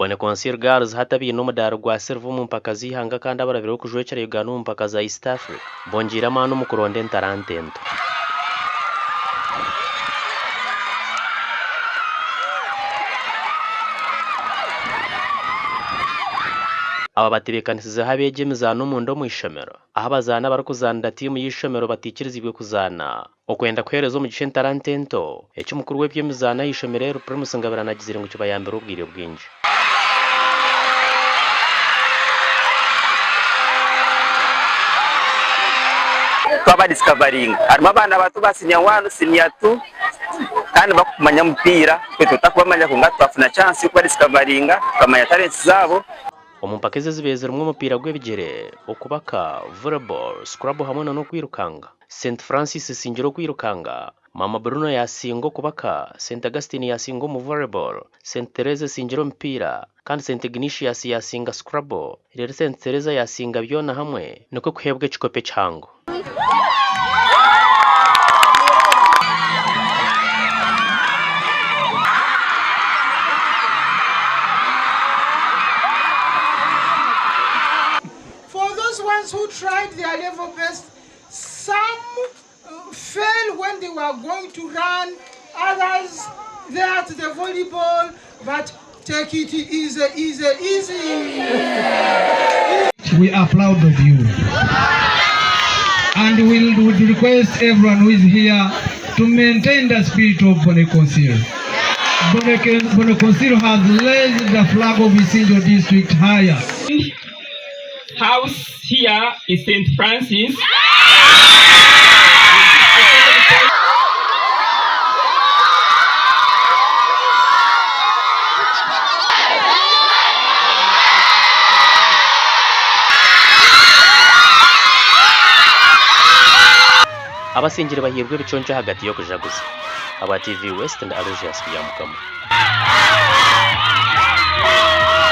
Bonneconseil Girls hati abaine omudaari gwa siriva omu mpaka z'eihanga kandi abarabireho kujwekyera Uganda omu mpaka za East Africa bongyeire amaani omu kuronda entaranta ento. Aba batebeekanisizeho abeegi emizaano omunda omu ishomero ahu abazaani abarikuzaanira tiimu y'eishomero bataikirizibwe kuzaana Okwenda kuheereza omugisha entaranta ento, eki mukuru w'eby'emizaano aha ishomero eri Primus Ngabirano agizire ngu kibayambire obwire bwingi. Twaba discoveringa harimu abaana bato ba senior one, senior two kandi bakumanya omupiira itwe tutakubamanya kwonka twafuna chance yokuba discoveringa tukamanya talents zaabo. Omu mpaka ezi ezibaire zirimu omupiira gw'ebigyere, okubaka, volleyball, scrabble hamwe n'okwirukanga, Saint Francis esingire okwirukanga, Mama Bruno yaasinga okubaka, Saint Augustine yaasinga omu volleyball, Saint Theresa esingire omupiira, kandi Saint Ignatius yaasinga scrabble, reero Saint Theresa yaasinga byona hamwe nikwo kuheebwa ekikopo ekihango. For those ones who tried their level best, Some fell when they were going to run, others there at the volleyball, but take it easy, easy, easy. We are proud of you. And we would request everyone who is here to maintain the spirit of Bonne Concil. Bonne Concil has raised the flag of Isingiro district higher. House here is St. Francis. Abasingire bahairwe ebiconco ahagati y'okujaguza. Aba TV West ndi Aloysius Byamukama.